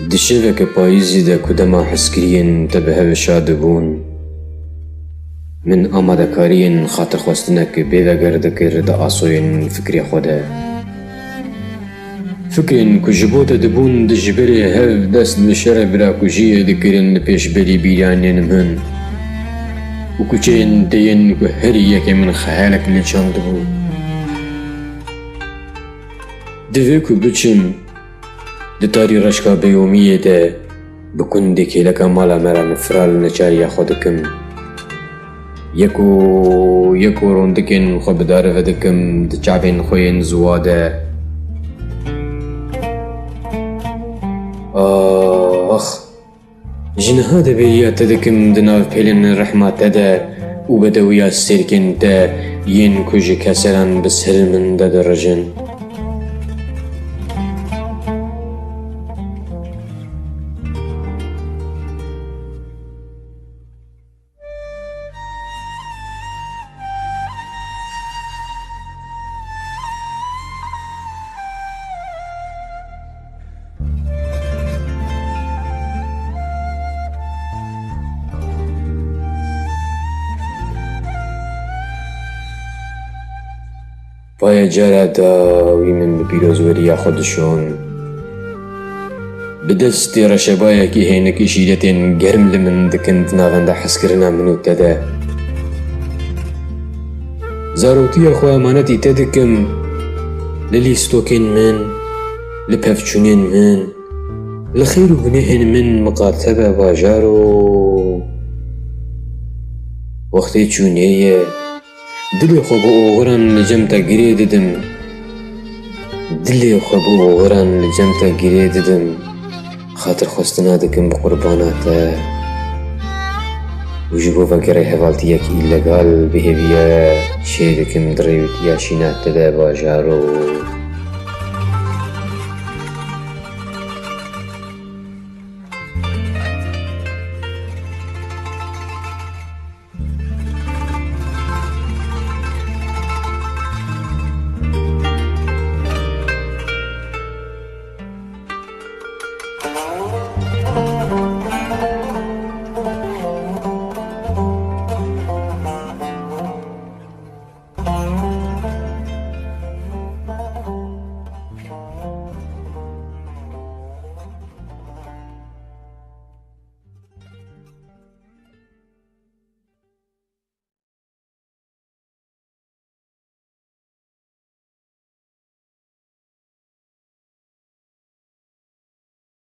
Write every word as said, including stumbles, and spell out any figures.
Di şeveke payîzî de ku dema hezkiriyên te bi hev şa dibûn, min amadekariyên xatirxwestinek bêveger dikir di asoyên fikrê xwe de. Fikrên ku ji bo te dibûn, di ji berê hev dest bi şerê birakujiyê dikirin li pêşberî bîranên min û kuçeyên te yên ku herî yekê min xeyalek lê çandibû. Divê ku biçim, di tarî reşka bêomiyê de bi kundê kêleka mala me re min firal neçariya xwe dikim. Yeko yeko rondikên xwe bi dare ve dikim, di çavên xwe yên ziwa de. Ax! Ji niha de bêriya te dikim di nav pêlên rehma te de û bedewiya sêrkên te yên ku ji keseran bi ser min de dirijin. Paya cara dawî min bi pîrozweriya xwe dişon. Bi destê reşebayekî hênik îşîretên germ li min dikin di navenda hezkirina min û te de. Zarotiya xwe emanetî te dikim, li lîstokên min, li pevçûnên min, li xêr û gunehên min miqate be bajaro. Wextê çûnê ye, dilê xwe bi oxiran li cem te girê didim. Dilê xwe bi oxiran li cem te girê didim. Xatirxwestina dikim bi qurbana te. Û ji bo vegerê hevaltiyek îlegal bi hêviya çê dikim di rêwîtiya şîna te de bajaro.